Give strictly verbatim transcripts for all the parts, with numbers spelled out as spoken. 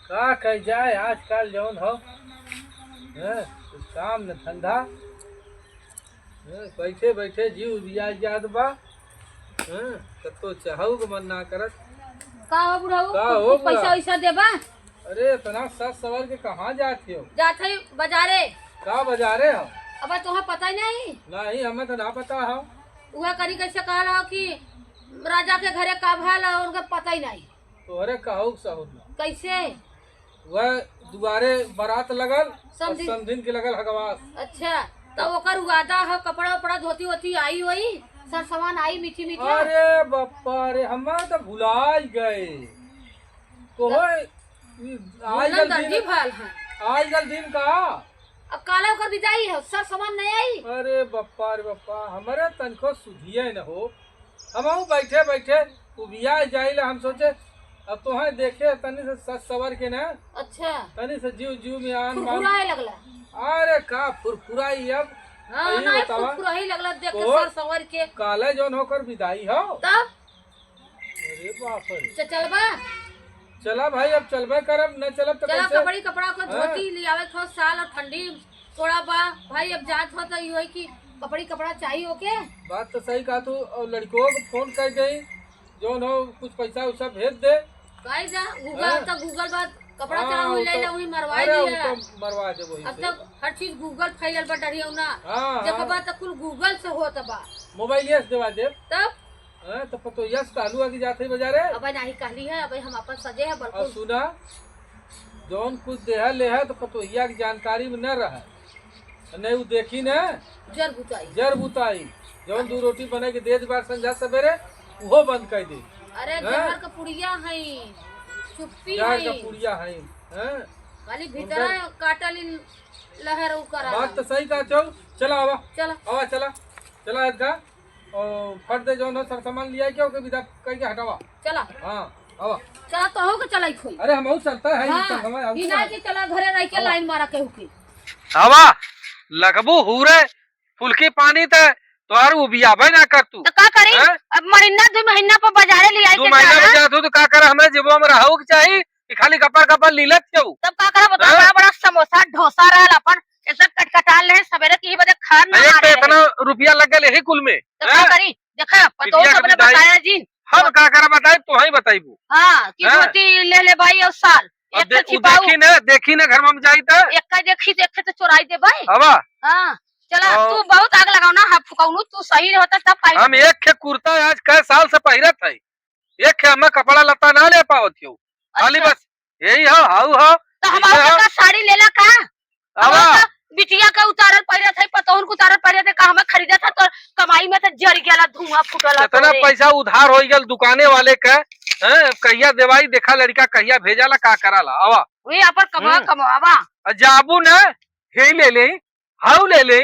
का कही जाए, आजकल जौन हो, हैं, कुछ काम न धंधा, हैं, बैठे बैठे जीव उबिया जात बा, हैं, कतो चहऊ के मन ना करत। का हो बुढ़ऊ, का कुछ, हो कुछ पैसा बुढ़ा? वैसा देबा? अरे, इतना सज सवर के कहाँ जात हो? जात है बाजारे। का बाजारे हो? अब तोहे पता ही नहीं। नहीं, हमें तो ना पता हो। उहे कनी कैसे कहल हो कि राजा के घरे का भल हो, उनका पता ही नहीं। तोहरे कहू के सहूर ना। कैसे? वह दुआरे बारात लगल और समधिन। समधिन के लगल हगवास। अच्छा, तो ओकर वादा हो, कपड़ा उपड़ा, धोती वोती आई होई, सर सामान आई मीठी मीठी। अरे बप्पा रे, हमार तो भुलाई गए। तो तो होय, ई भूलन आइगल दर्जी दिन, भल है। आइगल दिन का? अब काला ओकर विदाई है, सर सामान नहीं आई। अरे बप्पा रे बप्पा, हमरे तनिको सुधिये न हो। हमहू बैठे बैठे उबिया जाइला, हम सोचे अब तोहें देखे तनी से सज सवर के ना, अच्छा। तनी से जीव जीव में आन बान। फुरफुराए लगला। अरे का फुरफुराई अब? हाँ, यही नहीं, बतावा। फुरफुराई लगला देख के तो सर सवर के। काले जौन होकर विदाई हो। तब? अरे बाप रे। च-, चलबा? चला भाई, अब चलबे करब, न चलब तो चला, कैसे? कपड़ी कपड़ा को हाँ। धोती लियावे को, साल और ठंडी थोड़ा बा भाई, अब जात हो तो इहो है कि कपड़ी कपड़ा चाहिए ओके। बात तो सही कहा तू, और लड़कों को फोन कर दे, जौन हो कुछ पैसा उसा भेज दे। कह जा, Google हाँ। तो Google बा, कपड़ा हाँ, चाहे वो ले तो, ले, वही मरवा अरे, वो लिया। तो मरवा दे वही अब से। तो हर चीज Google फैलल बा डरियौना। हाँ, देखो हाँ। बा तो कुल Google से होत बा। मोबाइल से देवा दे। तब? हाँ, तो पतोहिया से कहलू आगे जात है बाजारे। अब नहीं कहली है, अब हम अपन सजे है और बलकुल। सुना, जौन कुछ देहा लेहा तो पतोहिया की जानकारी में न रहा। नहीं, उ देखी न, जर बुताई। जर बुताई। जौन दू रोटी बने के दे बार संझा सवेरे, उहो बंद कर दे। अरे, हैं? जहर का पुड़िया है, चुप्पी जहर का है। पुड़िया है, हैं? खाली भीतर उनकर काटल इन लहर उ करा बात तो सही कहा छौ। चला आवा। चला। आवा, चला। चला, एक घा। और फट दे जौन हो सर सामान लिया के ओके विदा कह के हटावा। चला। हाँ, आवा। चला, तोहू के चला ही खोई। अरे, हमहू चलता है, हाँ, चल, हमारे आगू ई ना है। कि चला घरे रह के आवा। लाइन मारा केहू के। आवा, लगबू हूरे, फुलकी पानी त तोहार उबियाबे ना कर तू। त का करी? हैं? अब महीना, दू महीना पर बाजारे ले आई दू के महीना जाना। में जात हो तो का कर, हमरे जेबो में रहू के चाही। कि खाली गपर गपर लीलत क्यों? तब का करब, बताओ, हैं? बड़ा बड़ा समोसा, डोसा रहल अपन, एकदम कटकटाल रहे, सवेरे के ही बजे खान ना एक तो मारे रहे। इतना रुपया लग गए यही कुल में, तो का हैं? करी? देखा, पतोह बिटिया के सबने विदाई। बताया जिन। हम का करब बताई, तोहई बताइबू। हाँ, कि हैं? धोती ले ले भाई और साल, अब एक दे-, तो उ छिपाऊ। देखी ना, देखी ना घर में हम जाई त। एक का देखी, देखे तो चोराई दे भाई। हवा? हाँ, चला, और तू बहुत आग लगाओ ना, हाँ, फुकाउनु, तू सही होता तब पाई हम देते। एक खे कुर्ता आज कई साल से पहिरत है, एक खे हमें कपड़ा लत्ता ना ले पावत हो। खाली अच्छा। बस यही हो, हाउ हो, तो हम इसे और हो। का साड़ी लेला का? आवा। हम और का बिटिया का उतारल पहिरे थे, पतोहन के उतारल पहिरे थे, का हमें खरीदे था तो कमाई में तो जर गया, धुआं फूटल है इतना तोरे। पैसा उधार हो गल दुकाने वाले का, हैं? कहिया देवाई देखा लड़का, कहिया भेजाला, का कराला? आवा। वही अपन कमा हम्म। कमावा। आ जाबू ना, यही ले ले। हाउ ले ले,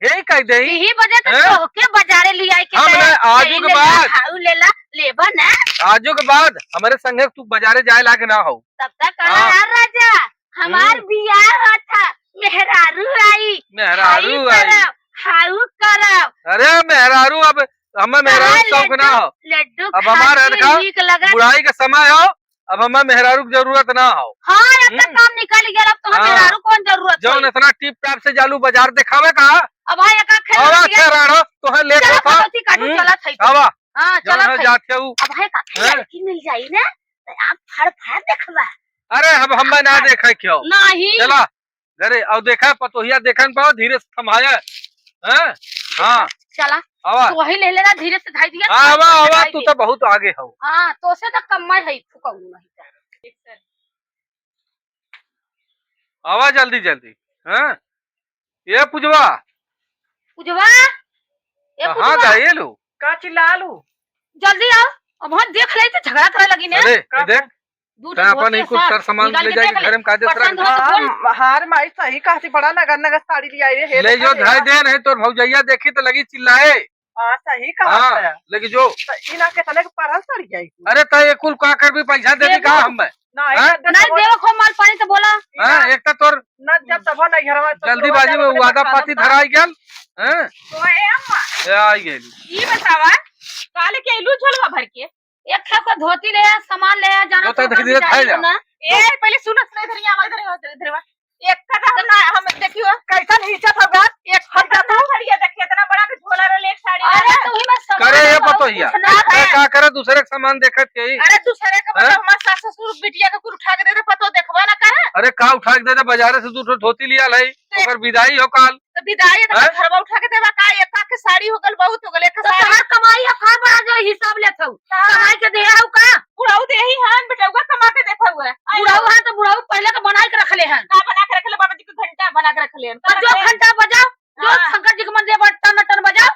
यही कह दे। यही वजह से हैं? तोहके बाजारे ले आए के हम ले, ना, आजू यही के ले ला, बाद। हाउ ले ला, लेबा ना। आजू के बाद हमरे संगे तू बाजारे जाए लायक ना हो। तब तक कहा, हाँ। यार राजा, हमार हम्म। बियाह होत है, मेहरारू आई, मेहरारू खाई आई। करब, हाउ करब। अरे मेहरारू, अब हमें मेहरारू कहा शौक ना लड्डू, हो। लड्डू अब हमार खाती अनका नीक लगत। बुढ़ाई के समय हो, अब हमें मेहरारू की जरूरत ना हो। हाँ, अब तो हम्म। काम निकल गया, अब तो हम हाँ। मेहरारू कौन जरूरत जौन है? इतना टिप टाप से जालू बाजार देखावे का? अब भाई एक आखे अब लड़किया अच्छा राड़ो, तोहे लेट चला होता। पतौती काटू हम्म। चला था तो। आवा। हाँ, जौन चला है था। जाते हूँ। अब भाई एक आखे हैं? लड़की मिल जाई ना, तो आप फड़ फड़ देखबा। अरे, अब हमें ना हाँ। देखे क्यों? नहीं। चला। अरे, और देखा, पतोहिया देखन पाओ, धीरे से थमाया। हैं? हाँ। चला। आवा। तो वही ले लेना, धीरे से धाई दिया, हाँ, आवा, आवा, धाई तू दे। तो बहुत आगे हो। हाँ, तो से तो कम में है, फुकाऊ नहीं तो। आवा जल्दी, जल्दी। हैं? ये पुजवा। पुजवा? ए कहाँ पुजवा? गए ये लोग? का चिल्ला लू? जल्दी आओ। अब वहाँ देख ले तो झगड़ा करे लगी ने। अरे, ये देख। दूध तैं अपन धोती ही कुछ साथ सर सामान निकाल ले के जाए देख ले। घर में, कायदे से पसंद रख। हो तो बोल। हाँ, हार माई सही कहती, बड़ा नगर नगर साड़ी ले आई रे, हे ले देखा जो, रे। धाई दे, नहीं तोर भौजैया देखी तो लगी चिल्लाए। हाँ, सही कहा हाँ, है। लेकिन जो तो ई ना के तने के पढ़ल सड़ जाई। अरे, तो ये कुल का कर भी पैसा दे दी देबो। कहा हम मैं? ना, हैं? ना, देबो खूब माल पानी तो बोला। हाँ, एक तो तोर ना, जब तब नहीं घर में तो जल्दीबाजी में वादा पाती धराई गल, हैं? तो ए अम्मा, ये आई गई। ई बतावा, काले के लू झोलवा भर के? एक ठे को धोती ले आ, सामान ले आ, जाना धोता तो धीरे धीरे खाए जा। ना। ए, पहले सुनत नहीं, इधर आवा, इधर आवा, इधर आवा। एक कदम ना, हम देखियो। कैसन हिचत हो गया? एक हट जा तू। खड़ी है, देखिए, इतना बड़ा के झोला रहे, एक साड़ी अरे, वाला। तू ही मत समझ करे ये बहुत पतोहिया। कुछ ना अरे, है। का करे, दूसरे के सामान देखत के ही। अरे, दूसरे के हैं? मतलब, हमार सास ससुर बिटिया के कुल उठा के दे दे, पतो देखबा ना करे। अरे, का उठा के दे दे, बाजारे से दू ठो धोती लिया लाई, तो ओकर विदाई हो काल। तो विदाई तो हैं? घरवा उठा के देबा का? एक आध के साड़ी हो गल, बहुत हो गल, एक तो साड़ी। तोहार कमाई है, का बड़ा जो हिसाब लेत हऊ? हाँ। कमाई के दे हऊ का? बुढ़ऊ दे ही हन, बेटउआ कमा के देत हउए। आई बुढ़ऊ लो। है तो बुढ़ऊ पहले के बनाई के रख ले हन। का बना के रख ले? बाबा जी के घंटा बना के रख ले हन। और जो घंटा बजाओ, जो हाँ। शंकर जी के मंदिर पर टन टन बजाओ।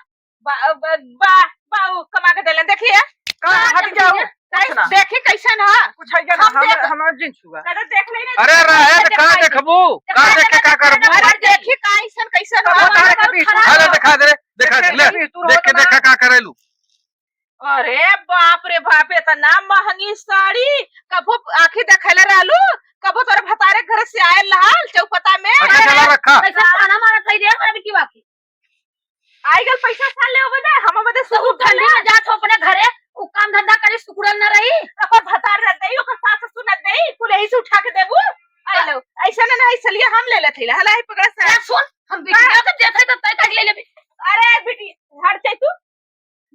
बा-, बा-, बा-, बाऊ कमा के देलन, देखिए। का हाँ, हट देखिए। जाओ? कुछ ना। देखी कैसन ह? कुछ है ना, हम हम, देख हमार जिन छुआ। दादा, देख ले ना, अरे देख रहे ले, तो का देखाई दे। देखबू? का देखाई देख के दे, का करबू? अरे देखी का ऐसन कैसन तब ह? बता रहे हमारा कभी बहुत खराब अरे है। देखा दे रे, देखा दे, देखे ले, कभी तू देख के रोत देखा ना। का करेलू। अरे बाप रे बाप, इतना महंगी साड़ी, कबो आँखी देखले रहलू, कबो तोरे भतारे घर से आयल रहल चौपता में। अच्छा, चला रखा। कैसे ताना मारत है रे, हमारे बिटिया के? आई गल पैसा साल ले होबे दे, हम बदे तो उ ठंडी में जात हो अपने घरे, उ काम धंधा करी सुकुड़ल न रही। ओकर भतार रख देई, ओकर सास ससुर न देई, कुल यही से उठा के देबू। आई लो, ऐसा ना, ना, ऐसा लिया हम ले लेते ला, हला ही पकड़ा से। ए, सुन, हम बिटिया हाँ। के देते तो तय कर ले लेबे। अरे बिटी, हट जाई तू,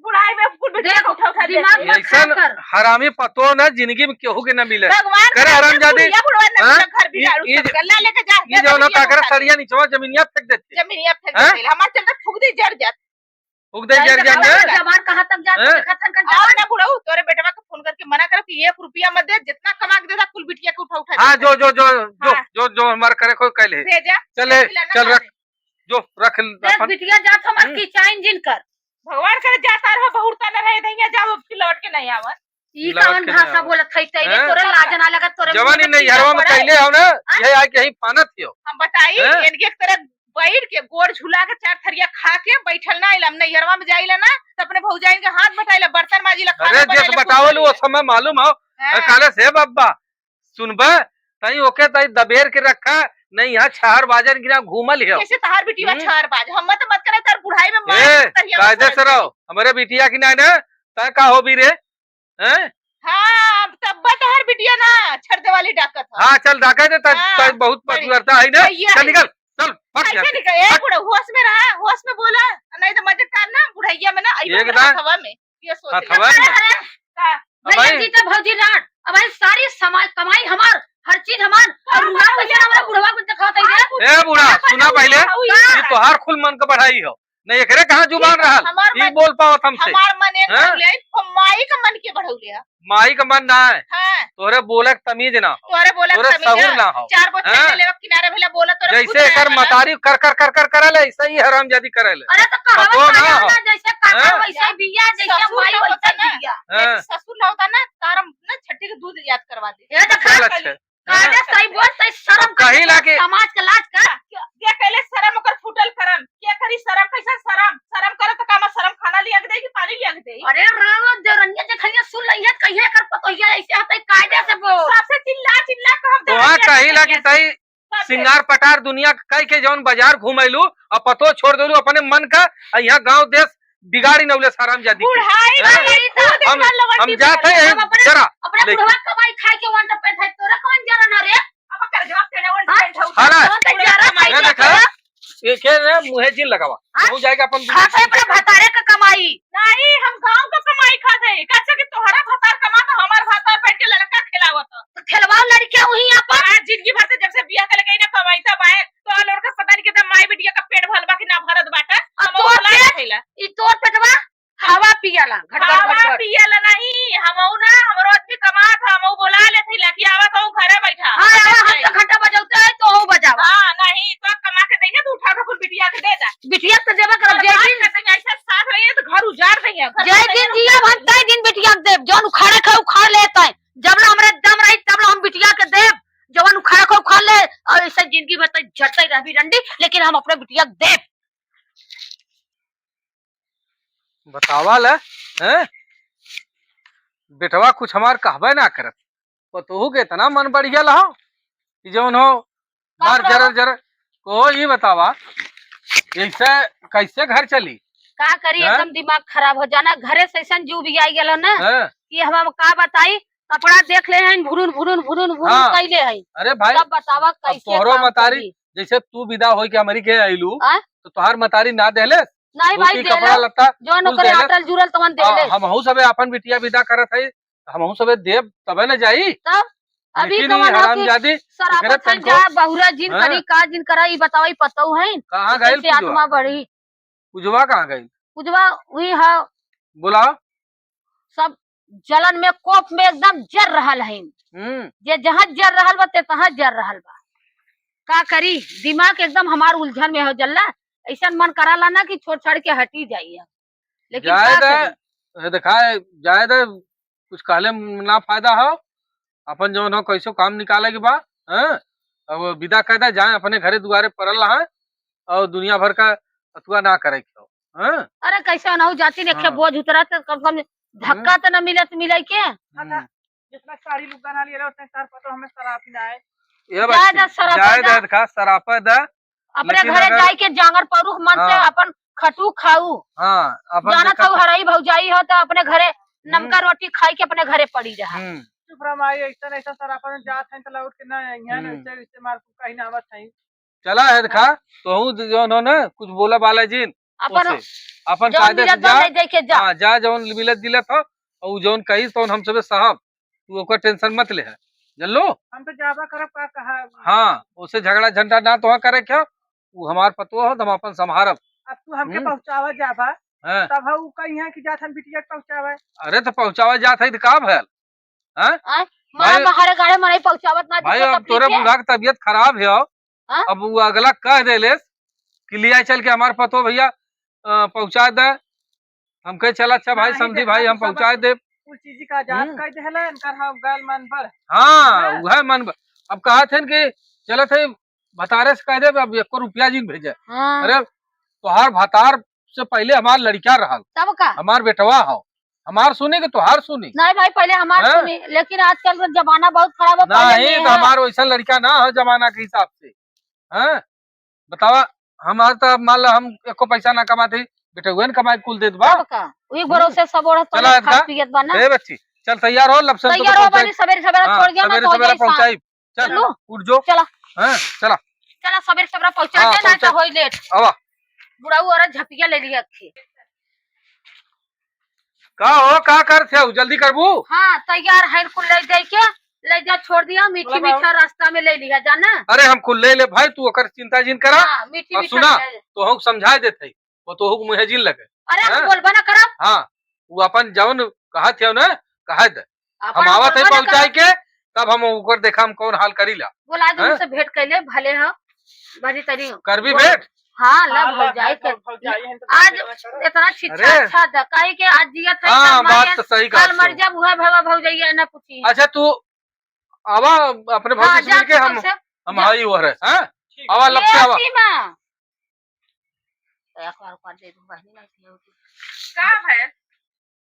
बुढ़ाई में कुल बिटिया देख, को उठा, उठा दे। दिमाग मत ऐसन खराब कर। हरामी पतो ना जिंदगी में केहू के ना मिले। भगवान करे करे हरामजादी। बुढ़िया बुढ़वा ना हाँ? मिले, घर ई, बिगाड़ू ई सब ज-, कर, ला लेके जा, ई जा जौन बिटिया का को करे उठा। सड़िया निचवा जमीनिया फेंक देते। जमीनिया फेंक हाँ? देते। हमार चलते फूक दी, जड़ जात। फूक दे, जड़ जात। जबान कहाँ तक जात हैं? देखा थन कन और जबान। ना बुढ़ऊ, तोरे बेटवा के फोन करके मना कर कि एक रुपया मत दे, जितना कमा के देता कुल बिटिया के उठा उठा हाँ, दे। जो, जो, जो, जो, हाँ। जो, जो हमार करे कोई कह ले। भेजा, चले, भेज दिला ना चल रख, खाने। जो रख देख अपन। बिटिया जात हमार हम्म। की चाइन जिन कर। भगवान करे जाता रहो, बहुरता न रहे, दैया जाओ, फिर लौट के नहीं आवन। ई लौट कौन के नहीं भाषा आवन। बोलत है, तैरे हैं? तोरे लाज ना लगत, तोरे जवानी मुंह में नैहरवा में पड़े। कैले हो ना, हाँ? यही आके यहीं पानत हो। हम बताई, हैं? इनके एक तरह बैठ के गोड़ झुला के चार थरिया खा के बैठल ना आइल। हम नैहरवा में जाइला ना, तो अपने भौजाइन के हाथ बटाइला, बर्तन माजिला, खाना अरे, जस बनाइला, कुल बतावल वो करिला। समय मालूम हो, हाँ। काले से बब्बा, सुनबे, तई ओके तई दबेर के रखा, नहीं यहाँ शहर बाजार गिरा घूमल हो। जैसे तहार बिटिया हम्म। शहर बाज, हम मत, मत करे, तार बुढ़ाई में मार ए, तहिया कायदे मत से करे। रहो, हमारे बिटिया की ना, ना, तय का हो भी रे, हैं? हाँ, अब तब तहार बिटिया ना, छड़ देवाली डाकत है। हाँ, चल डाके दे, तब, हाँ, तब बहुत बढ़िया। पतिव्रता है ना। भैया चल है। निकल, चल, फट कैसे जा। निकल? ए, हट। बुढ़ा, होश में रहा, होश में बोला, नहीं तो मजे कान ना, बुढ़ैया में ना, अइबे एक मेरा दान। हथवा में। ये सोच हाँ, ले। थवा अरे, ना। अरे, का? अब भैया भाई। जी तो भौजी रांड, अब भाई सारी समाज कमाई हमार, हर चीज हमार, और हाँ, रुमाल कैसे भैया। हमारा बुढ़वा को दिखावत है रे? ए बूढ़ा, हाँ, सुना पहले, हाँ। ये तोहार कुल मन का बढ़ाई हो, नहीं एकरे कहाँ जुबान ठीक है, रहल? हमार ई मन, बोल पावत हमसे। हमार मन एक हैं? बढ़ौले, हम माई का मन के बढ़ौले है। माई का मन ना है, हाँ। तोहरे बोले के तमीज ना हो, तोहरे बोले के तोहरे तमीज सहूर ना। ना हो, चार गो हैं? चैनल एगो किनारे भेला बोला, तोहरे जैसे खुद एकर ना मतारी कर कर कर कर करले, ऐसे ही हरामजादी करले। अरे तो कहवा पतो ना ना हो। ना, जैसे काका हैं? वैसे बिया, जैसे ससुर माई ना होता वैसे ना, बिया। हाँ। यदि ससुर ना होता ना, तार हम ना छठी के दूध याद करवा दे। ये देखा, चल अच्छा। काले हैं? सही बोल, सही शर्म अब कही कर, ला के समाज के लाज कर। जे कहले शर्म ओकर फूटल करम, के करी शर्म, कैसा शर्म? शर्म करे तो का हम शर्म खाना लिया के दे कि पानी लिया के दे? अरे राम, देवरनिया जेठनिया सुन लइहे, कहिए कर पतोहिया ऐसे हतै, कायदे से बोल। सबसे चिल्ला चिल्ला कहब तोहा देवरनिया कही ला कि जेठनिया से। तई सबसे। सिंगार पटार दुनिया के कह के जौन बाजार घूमैलू, अब पतो छोड़ देलू अपने मन का, आ यहाँ गांव देश बिगाड़ी नौले हरामजादी के। बुढ़ाई हैं? में यही तो हम, हम जाते हैं हम अपने, जरा अपने लेके। बुढ़वा कमाई खाए के वंट पे है, तोरा कौन जरा ना रे? अब कर जवाब देने वंट हाँ? पे है। हाला, कौन तो जरा ये खाए देखा, के? एक है ना मुहे जिन लगावा। हाँ? तू जाएगा अपन खा के अपने भतारे का कमाई। नहीं, हम गांव का कमाई खा जाए। कैसे कि तोहरा भतार कमा तो हमार भतार बैठ के लड़का खिलावत। तो खेलवाओ लड़कियां वहीं आपन। आज जिंदगी भर से जब से बियाह कर गई ना कमाई तब आए, तो आ लड़का पता नहीं कितना माई बिटिया का पेट भरबा कि ना भरत बाटे। अब हम तोर ओला पेट, खैला। ई तोर पेटवा हवा पियाला, घट, घट, घट, हवा घट। पियाला नहीं, हमऊ ना, हमरो आदमी कमात ह, हमऊ बोला लेत ही, लाकि आवा तो घरे बैठा। हाँ, आवा, हम तो घंटा बजौते हैं, तो हो बजावा। हाँ, नहीं, तो कमा के देंगे, तो उठा के कुल बिटिया के दे दा। बिटिया के देबा करब, जय दिन। ऐसे साथ रहिए तो घर उजाड़ देंगे, घर जय दिन जिया, हम तय दिन बिटिया के देब, जौन उखाड़े के उखाड़ लेत है। जब ला हमरे दम रही, तब ला हम बिटिया के देब, जवन उखाड़े के उखाड़ ले, और ऐसे जिंदगी भर तक झटते रहबी रंडी, लेकिन हम अपने बिटिया के देब। बतावा ले, हैं? बेटवा कुछ हमार कहबे ना करत। पतोहू के इतना मन बढ़िया लहो कि जौन हो का मार बतावा? जरर जरर। को ई बतावा, ऐसे कैसे घर चली? का करी, हैं? एकदम दिमाग खराब हो जाना। घरे से ऐसन जू भी आई गेल हो ना हैं? कि हम, हम का बताई, कपड़ा देख ले हैं, भुरुन, भुरुन, भुरुन, भुरुन हाँ। कैले हैं। अरे भाई, तब बतावा अब कैसे तोहरो काम मतारी, करी? जैसे तू विदा होई के हमरी के आइलू, आय? तो तोहार मतारी ना देले? नहीं भाई, धोती, देले। कपड़ा लत्ता जौन कुल ओकरे देले। आटल जुड़ल तवन हाँ, देले। हमहू सबे आपन बिटिया विदा करत है, हमहू सबे देब तबे न जाई। तब अभी लेकिन ई कवन हो कि हरामजादी सरापत एकरे है, तनको जा बहुरा जिन हाँ। करी, का जिन करा, ई बतावा, ई पतऊ है। कहाँ गइल कैसे पूजवा? आत्मा बढ़ी? पूजवा कहाँ गइल? पूजवा वही है। बोला। सब जलन में, कोप में एकदम जर रहल है। हम्म। जे जहाँ जर रहल बा, ते तहाँ जर रहल बा। का करी, दिमाग एकदम हमार उलझन में हो जल्ला। ऐसन मन कराला ना कि छोड़ छाड़ के हटी जाई हम। लेकिन जाए का दे, करी? ए, देखा, जाए दे, कुछ कहले में ना फायदा हो। अपन जौन हो कैसो काम निकाले के बा, हैं? अब विदा कर दे, जाए अपने घरे दुआरे पड़ल रहा और दुनिया भर का अथुआ ना करे के हो, हैं? अरे कैसे अनहु जाती ने हाँ। बोझ उतरा तो कम से कम धक्का हम्म। तो ना मिले तो मिले के। हाँ, हम्म। जितना साड़ी लुग्गा ना लिए रहे, उतने सार पतो हमें शराब पिलाए। ये जाए बच्ची, दे, शराब जाए दे। दे, खा, शराब दे। अपने लेकिन घरे अगर जाई के जांगर परुख मन से हाँ। अपन खटू खाऊ। हाँ, अपन जानत देखत हऊ, हरई भौजाई हो तो अपने घरे नमका हम्म। रोटी खाई के अपने घरे पड़ी रहा। हम्म। चुप रह माई, ऐसा, ऐसा शराब अपन जात हैं तो लौट के ना आई हैं, हम्म। ऐसे, ऐसे मार कहीं ना आवत हैं। चला है खा, तोहू जौन हो ना, कुछ बोला बाला जिन, अपन ओसे, अपन जौन कायदे से मिलत बा, जा, ले जाके जा। हाँ, जा, जौन मिलत जुलत हो, और जौन कही, तौन हम सबे सहब, तू ओकर tension मत ले है, जन लो? हम तो जाबा करब, का कहा? हाँ, ओसे झगड़ा झंडा ना तोहा करे के हो, उ हमार पतोह हो, तो हम अपन संभारब। अब तू हमके हम्म। पहुँचावा जाबा, हाँ। तब हम उ कही हैं कि जात हम बिटिया के पहुँचावे। अरे, तो पहुँचावा जात है, तो का भयल? हैं? आय, भाई, मना बहारे गाड़े मनई पहुँचावत ना भाई, दिखे अब तोरे तकलीफ है। बूढ़ा के तबियत खराब है, हाँ? अब वो अगला कह देलेस कि लिया चल के हमार पतो भैया, अ, पहुँचा दे। हम कहे, "चल अच्छा भाई, नहीं, समझी देखा भाई, हम तू सब पहुँचा देब।" कुल चीज का जात हम्म। कह देहले, इनकर हम गैल मन बढ़। हाँ, हाँ। उहे मन बढ़। अब कहा थे कि चलत है, भतारे से कह देब, अब एको रुपया जिन भेजे। हाँ। अरे, तोहार भतार से पहले हमार लड़का रहल। तब का? हमार बेटवा हो। हमार सुनी कि तोहार सुनी? नहीं भाई, पहले हमार हैं? सुनी, लेकिन आजकल का जमाना बहुत खराब है, पहले नहीं, नहीं तो है। हमार वैसा लड़का ना हो जमाना के हिसाब से। हैं? बतावा, हमार तो अब मान ला हम एको पैसा ना कमाते, बेटउए न कमाई कुल देत बा। तब का? वही हम्म। भरोसे सब ओढ़त चला पलत इनका। खात पियत बा ना। ए बच्ची, चल तैयार हो, लपसन तो तैयार हो पहुंचाई। बानी, सवेरे सवेरे हाँ, छोड़ दिया ना सवेरे तो हो सवेरे जाई शाम। पहुंचाई। चल, चलो। उठ जो। चला। हाँ, चला। चला, सवेरे सवेरे पहुंचा हाँ, दे, ना पहुंचा। तो होई लेट। आवा। बुढ़ऊ औरत झपिया ले लिया के। का हो, का करत हऊ? जल्दी करबू? हाँ, तैयार है, कुल ले जाई के, ले जा, छोड़ दिया, मीठी बोला बाबू। मीठा रास्ता में ले लिया जाना। अरे, हम कुल ले ले भाई, तू ओकर चिंता जिन करा। हाँ, मीठी और मीठा सुना, ले ले। तो हम समझाए देत हई, वो तो हुक मुहे जिन लगे। अरे, हम हैं? बोलबा ना करब। हाँ, वो अपन जौन कहत हऊ ना, कहे दे। अपन हम आवत है बोलबा ना पहुंचाई करब। के, तब हम ओकर देखा हम कौन हाल करी ला। बोला दे, हैं? उनसे भेंट कैले, भले हो, भरी तरी हो। करबी बोल। भेंट? हाँ, ला हाँ, ला, भौजाई ला, के। भौजाई है तो आज भेंट करो। इतना छिछा अरे। अच्छा था, काहे के आज जियत है, हाँ, कल बात मरे, तो सही कल कहत मर हो। जब हुआ भवा भौजाई है ना पूछी। अच्छा, तू आवा अपने भौजी हाँ, से जा मिलके, तू हम, हमसे, हम जा। हाई हुआ रहे, हाँ? ठीक। आवा, ये लपके आवा। सीमा। एक बार कर दे, तू बहनी नहीं थी होती। का है?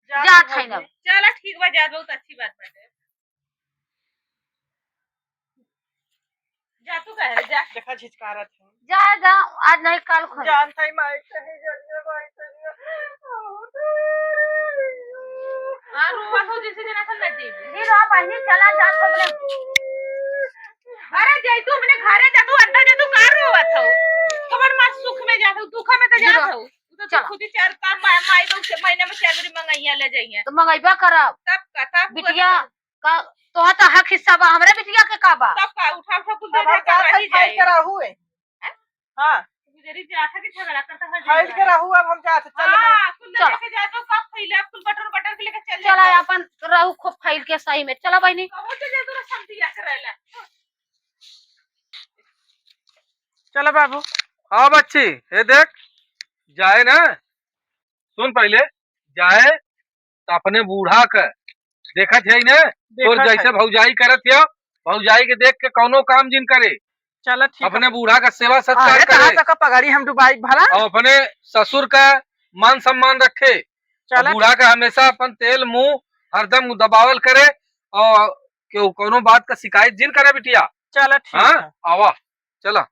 जा जात है भौजी। ना। चला ठीक बा, जात बहुत अच्छी बात बाटे। जा तू कहे रे, जा। देखा झिझकारत है। जा, जा, आज नहीं काल खोल। जान थाई माई कहीं जरिया, माई कहीं। हाँ, रोवा तो जैसे जना सन ना जी। जी, रो बहनी, चला जा, सब लोग। अरे, जय तू अपने घरे जा, तू अंदर जा, तू का रोवत हो? कमर मार सुख में जात हो, दुख में तो जी, जात रो। हो। तू तो चला। खुद ही चार काम मा-, माई बाबू से महीने में चार बारी मंगाइया ले जाइए। तो मंगैबा करब। तब का, तब बिटिया, का, तोहा तो हक हिस्सा बा, हमरे बिटिया के का बा? तब का, उठा, उठा, कुल अब हम दे दे, जात हई, वही खाई जाए। के रहू है। हैं? हाँ। गुजरी जात है कि झगड़ा करता है, फाइल के रहू, अब हम जात हई, चल हाँ, मैं। कुल चलो। लेके जाए तो कब फैले, अब कुल बटर, बटर के लेके चल चला जाए। अपन रहू खूब फैल के सही में। चला बहनी। कहूँ चल जाए, तोरा समझिया के रहला। चला बाबू। हाँ बच्ची, ये देख, जाए ना, सुन पहले, जाए तो अपने बूढ़ा के देखत है ने, तोर देखत जैसे है। भौजाई करत है, भौजाई के देख के कौनो काम जिन करे। चला ठीक है। अपने बूढ़ा का सेवा सत्कार अरे, कहाँ करे। तक पगड़ी हम डुबाई भला? और अपने ससुर का मान सम्मान रखे। और चला। बूढ़ा का हमेशा अपन तेल मुंह हरदम दबावल करे और केहू कौनो बात का शिकायत जिन करे बिटिया। चला ठीक हाँ? है। आवा, चला।